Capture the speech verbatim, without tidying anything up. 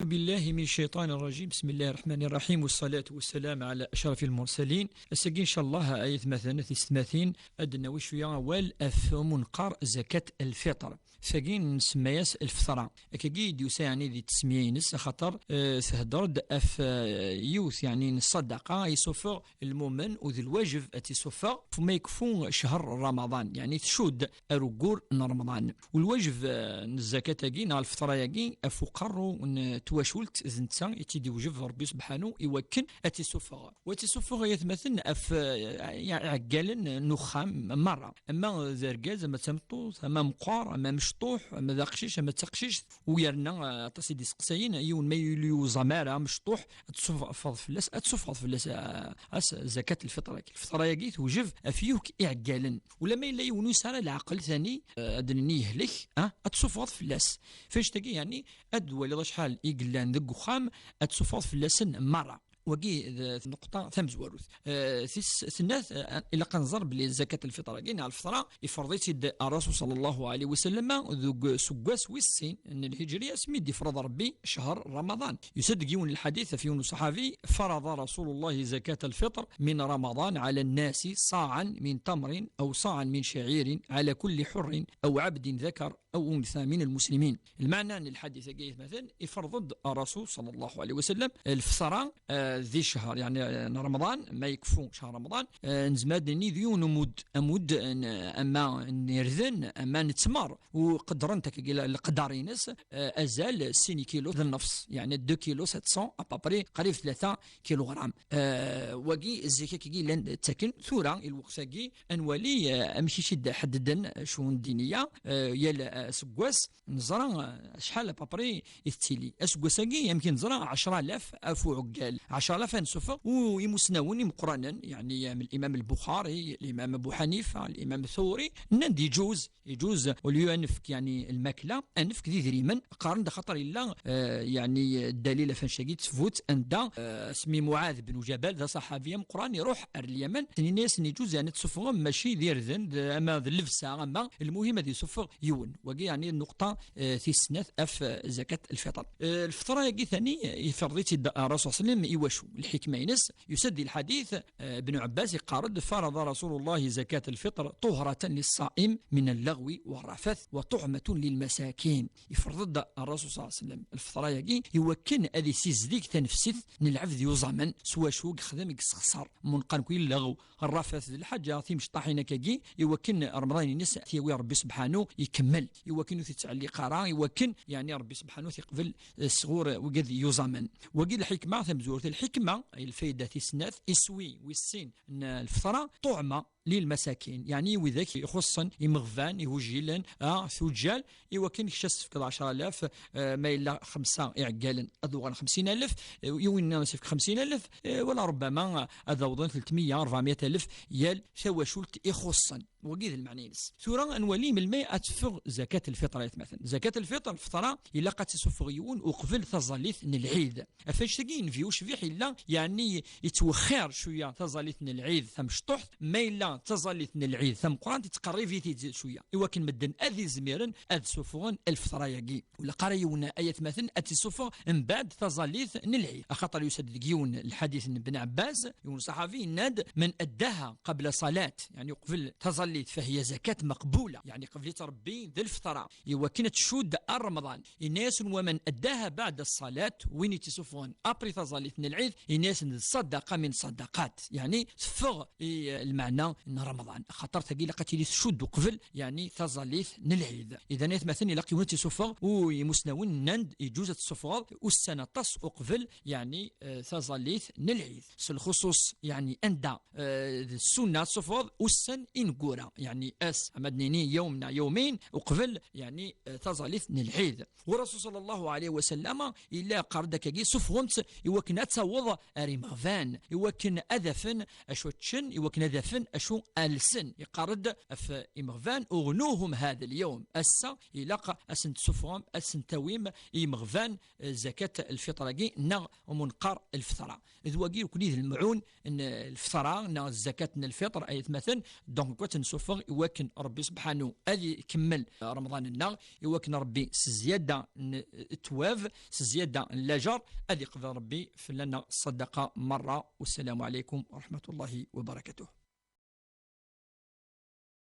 بالله من الشيطان الرجيم. بسم الله الرحمن الرحيم، والصلاة والسلام على أشرف المرسلين. Ass-agi, ncallah, ay atmaten, tisetmatin, ad d-nawi cwiya awal ɣef umi neqqar zakat al-fitr. Tagi nsemma-yas lfeṭra. Akkagi i d-yusa, yeɛni, di tesmiya-ines, axaṭer, eh, thedder-d ɣef, eh, yiwet, yeɛni, n ṣṣadaqa i yessufeɣ lmumen, u d lwajeb ad tt-issufeɣ ɣef ma yekfu ccher Ramaḍan, yeɛni tcudd ar uggur n Remḍan. U lwajeb, eh, n zzakat-agi neɣ lfeṭra-agi ɣef uqerru n twacult, d netta i tt-id-iwjeb Ṛebbi subḥanu i wakken ad tt-issufeɣ. U ad tt-issufeɣ, ay atmaten, ɣef, eh, iɛeggalen n uxxam merra. Ama d argaz, ama d tameṭṭut, ama meqqer, ama mecṭuḥ, ama d aqcic, ama d taqcict, u yerna, eh, aṭas i d-iseqsayen, yiwen ma yuli uẓam ara, mecṭuḥ, ad tessufɣeḍ fell-as, ad tessufɣeḍ fell-as, eh, as zakat lfeṭra-agi. Lfeṭra-agi tewjeb ɣef yakk iɛeggalen. Ula ma yella yiwen ur yesɛi ara leɛqel tani, eh, ad d-nini yehlek, ah, ad tessufɣeḍ fell-as. F annect-agi, yeɛni, ad d-twaliḍ acḥal i yellan deg uxxam, ad tessufɣeḍ fell-asen merra. Wagi d tneqṭa tamezwarut. Eh, tis snat, eh, ilaq ad nẓer belli zakat lfeṭra-agi neɣ lfeṭra, ifreḍ-itt-id Ṛṛasul ṣalla Llahu ɛalayhi wa sallam deg useggas wis sin n lhijriya, asmi d-ifreḍ Ṛebbi ccher Ramaḍan. Yusa-d deg yiwen n lḥadit ɣef yiwen n uṣaḥabi: فرض رسول الله زكاة الفطر من رمضان على الناس صاعا من تمر أو صاعا من شعير على كل حر أو عبد ذكر أو أنثى من المسلمين. Lmeɛna n lḥadit-agi, ay atmaten, ifreḍ-d Ṛṛasul ṣalla Llahu ɛalayhi wa sallam lfeṭra, eh, di ccher, yeɛni, eh, n Remḍan, ma yekfu ccher Remḍan, eh, nezmer ad d-nini d yiwen umudd, amudd n, ama n irden, ama n ttmer, u qeddren-t akkagi le-, leqder-ines, eh, azal sin kilu d nnefṣ, yeɛni deux kilos sept cents à peu près, qrib tlata kilugram. Eh, wagi zik akkagi llan ttaken, tura i lweqt-agi, ad nwali, eh, amek i tt-id-ḥeddden, eh, ccun ddiniya, eh, yal, eh, aseggas, neẓra, eh, acḥal à peu près i tettili. Aseggas-agi, amek i neẓra, ɛecra alaf ɣef uɛeggal. Ɛecra alaf ad nessufeɣ, u imusnawen imeqqranen, yeɛni, eh, l'imam al-Buxari, l'imam Abu Ḥanifa, l'imam Thawri, nnan-d yeǧuz, yeǧuz, au lieu ad nefk, yeɛni, lmakla, ad nefk d idrimen, qqaren-d axaṭer yella, eh, yeɛni, ddalil ɣef wannect-agi, ttbut anda, eh, asmi Muɛad ben Ǧabal, d aṣaḥabi ameqqran, iruḥ ar Lyaman, yenna-yasen yeǧuz, yeɛni, ad tessufɣem mačči d irden, d, ama d llebsa, ama, lmuhim ad yessufeɣ yiwen. Wagi, yeɛni, nnuqṭa, eh, tis snat ɣef, eh, zakat lfeṭr. Eh, lfeṭra-agi tani, eh, ifreḍ-itt-id Ṛṛasul ṣalla Llahu ɛalayhi wa sallam, iwacu? Lḥikma-ines, yusa-d di lḥadit, eh, Ibn Ɛebbas iqqar-d: فرض رسول الله زكاة الفطر طهرة للصائم من اللغو والرفث وطعمة للمساكين. Ifreḍ-d Ṛṛasul ṣalla Llahu ɛalayhi wa sallam lfeṭra-agi i wakken ad isizdeg tanefsit n lɛebd yuẓamen s wacu i yexdem, i yessexṣer. Mun qqaren-k i lleɣw, ṛṛafat d lḥaǧa timecṭaḥin akkagi, i wakken Remḍan-ines ad t-yawi Ṛebbi subḥanu ikemmel, i wakken ur t-ittɛelliq ara, i wakken, yeɛni, Ṛebbi subḥanu ad t-iqbel, eh, sɣur wigad yuẓamen. Wagi d lḥikma tamezwarut. Lḥikma, lfayda tis snat, iswi wis sin n lfeṭra, ṭuɛma lilmasakin, yeɛni widak ixuṣṣen, imeɣban, igujilen, ah, tuǧǧal, i wakken kečč ad s-tefkeḍ ɛecra alaf, eh, ma yella xemsa iɛeggalen ad uɣalen xemsin alef, eh, i winna ad s-yefk xemsin alef, eh, wala rubbama ad awḍen tletmeyya, rebɛemya alef yal tawacult ixuṣṣen. Wagi d lmeɛna-ines. Tura ad nwali melmi ad teffeɣ zakat lfiṭr, ay atmaten. Zakat lfiṭr, lfeṭra, ilaq ad tt-issufeɣ yiwen uqbel taẓallit n lɛid. Ɣef wannect-agi, yenbi ucbiḥ yella, yeɛni, yettwexxir cwiya taẓallit n lɛid tamecṭuḥt, ma yella d taẓallit n lɛid tameqqrant, yettqerrib-it-id cwiya, i wakken medden ad izmiren ad ssufɣen lfeṭra-agi. Ur ilaq ara yiwen, ay atmaten, ad tt-issufeɣ mbeɛd taẓallit n lɛid. Axaṭer yusa-d deg yiwen lḥadit n Ben Ɛebbas, yiwen ṣaḥabi, yenna-d: من أداها قبل صلاة، يعني قبل taẓallit, فهي زكاة مقبولة، يعني قبل-itt Ṛebbi d lfeṭra, i wakken ad tcudd ar Remḍan. Yenna-yasen: ومن أداها بعد الصلاة، win i tt-issufɣen après taẓallit n lɛid, yenna-yasen: d ṣṣadaqa min ṣṣadaqat, yeɛni teffeɣ i, eh, lmeɛna n Remḍan. Axaṭer tagi ilaq ad tili tcudd uqbel, yeɛni taẓallit n lɛid. Idan, ay atmaten, ilaq yiwen ad tt-issufeɣ, u imusnawen nnan-d yeǧuz ad tessufɣeḍ ussan aṭas uqbel, yeɛni, eh, taẓallit n lɛid. S lxuṣuṣ, yeɛni anda, eh, d ssunna ad tessufɣeḍ ussan ineggura, yeɛni ass, ama ad d-nini yawm neɣ yawmin uqbel, yeɛni, eh, taẓallit n lɛid. Ṛṛasul ṣalla Llahu ɛalayhi wa sallam yella yeqqar-d akkagi: sufɣemt i wakken ad taweḍ ar imeɣban, i wakken ad afen acu ad ččen, i wakken ad afen acu ḥettu alsen. Iqqar-d ɣef imeɣban: "Uɣnuhum hada lyawm." Ass-a ilaq ad sen-tessufɣem, ad sen-tawim i imeɣban, eh, zakat lfiṭr-agi neɣ umunqar lfeṭra. D wagi ukni d lemɛun n lfeṭra neɣ zakat n lfiṭr, ay atmaten. Donc, ad tt-nessufeɣ i wakken Rebbi subḥanu ad ikemmel Remḍan-nneɣ, i wakken Rebbi s zzyada n ttwab, s zzyada n lajer, ad iqbel Rebbi fell-aneɣ ṣṣadaqa merra. Wassalamu ɛalaykum wa rahmatullahi wa barakatuh.